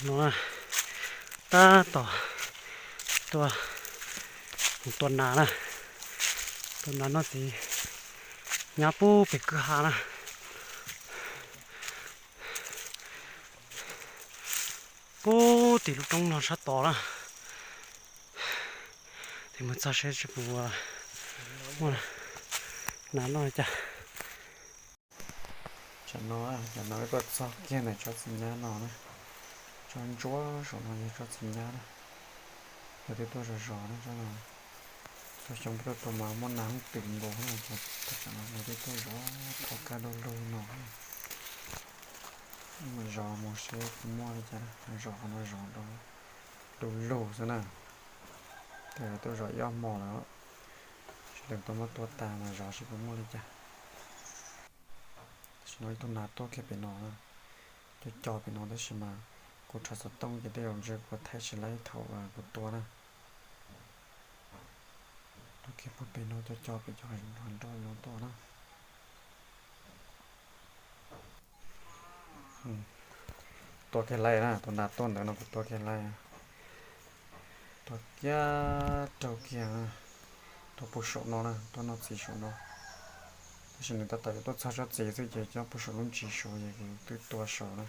No tab tom tuaj, mus tua nas na, tua nas noj txiv nyab pub pem kwj ha na, pub tim lub roob no sab tod na. Tes mus txog seb tsis puas muaj nas noj li cas. Tam no, tam no wb tuaj txog kiag ntawm tsob txiv nyab no na, tsob ntsuab saum no yog tsob txiv nyab na. Lawv twb tuaj zov zov na, tsob no, txhua xyoo peb tuaj tua mas muaj nas twm nkaus na, tam no lawv twb tuaj zov thov kaj lug lug no. Mus zov mus seb puas muaj li cas, zov qhov no zov du lug xwb na. Tes lawv tuaj zov ib ob hmo lawm, sawv daws tuaj muab tua tas mas zov seb puas muaj li cas. Tam sim no ib tug nas tuaj kiag pem no, co co pem no tab sis mas kuv rhav xov tooj ces tej zaum ntshe kuv thaij tsis laib thaum kuv tua na. Tuaj kiag puag pem no co co pem cov hav nroj no tuaj na. Tua kiag laij na, tus nas tuaj ntawd no kuv tua kiag laij. Tua kiag raug kiag, tuaj puag saum no na, tuaj noj txiv saum no. Tab sis nws tab tom yuav tuaj txog tsob txiv xwb ces nyob puag saum lub ntsis saud ces kuv twb tua saud na.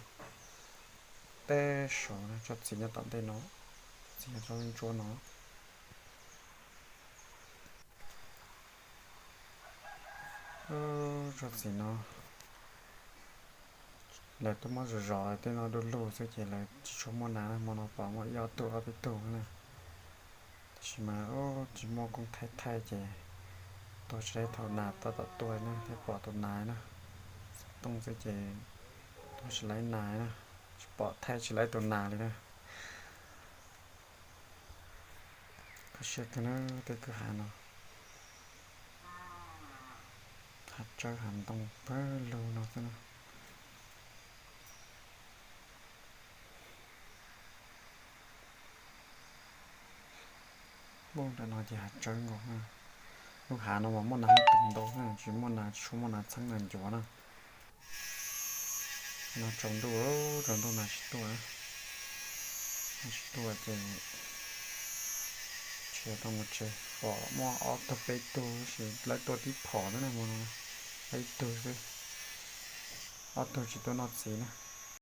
Teb saud na, tsob txiv nyob tom ntej no, txiv nyob tsob ntsuab no. Tsob txiv no lawv tuaj muab zov zov tej no du lug xwb ces lawv tsis tshua muaj nas, hmo no pom muaj ib ob tug ob peb tug na. Tab sis mas tsis muaj koob thaij thaij ces tua tsis laib thaum nas tab tom tuaj na, thiab pom tus nas na, xov tooj xwb ces tua tsis laib nas na, tsis pom thaij tsis laib tus nas li na. Kho siab kawg na, tej kwj ha no hav tsawb hav ntoo pawg lug no xwb na. Nram no ces hav tsawb nkaus. Lub hav no mas muaj nas twm ntau, tsis muaj nas, tsis tshua muaj nas txheeb nas ncuav na. No tsaus ntuj, tsaus ntuj nas tsis tuaj, nas tsis tuaj ces tsis tau mus tsev. Pom muaj ob tug peb tug tab sis lawv tuaj tib phom xwb na, hmo no ib tug xwb, ob tug tsis tuaj noj txiv na.